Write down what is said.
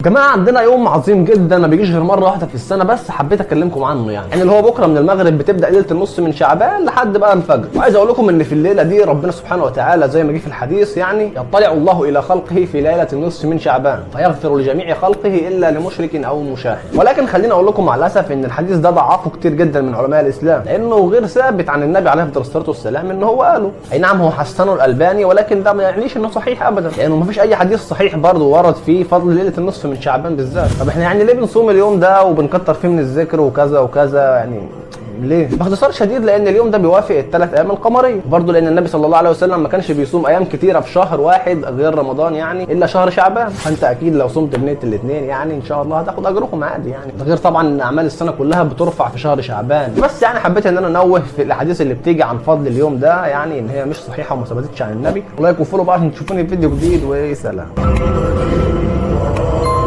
جماعة عندنا يوم عظيم جدا ما بيجيش غير مرة واحدة في السنه، بس حبيت اكلمكم عنه. يعني اللي هو بكره من المغرب بتبدا ليلة النص من شعبان لحد بقى الفجر. وعايز اقول لكم ان في الليلة دي ربنا سبحانه وتعالى زي ما جه في الحديث يعني يطلع الله الى خلقه في ليلة النصف من شعبان فيغفر لجميع خلقه الا لمشرك او مشاحن. ولكن خليني اقول لكم مع الاسف ان الحديث ده ضعفه كتير جدا من علماء الاسلام، لانه غير ثابت عن النبي عليه الصلاة والسلام ان هو قاله. اي نعم هو حسنه الالباني، ولكن ده ما يعنيش انه صحيح ابدا، لانه ما فيش اي حديث صحيح برضه ورد فيه فضل ليلة النصف من شعبان بالذات. طب احنا يعني ليه بنصوم اليوم ده وبنكتر فيه من الذكر وكذا وكذا؟ يعني ليه؟ باختصار شديد لان اليوم ده بيوافق الثلاث ايام القمريه، برضه لان النبي صلى الله عليه وسلم ما كانش بيصوم ايام كتيرة في شهر واحد غير رمضان يعني الا شهر شعبان، فانت اكيد لو صمت بنيه الاثنين يعني ان شاء الله هتاخد اجركم عادي يعني. ده غير طبعا ان اعمال السنة كلها بترفع في شهر شعبان. بس يعني حبيت ان انا انوه في الاحاديث اللي بتيجي عن فضل اليوم ده يعني ان هي مش صحيحه وما ثبتتش عن النبي. و like و follow بقى عشان تشوفوني في فيديو جديد، وسلام.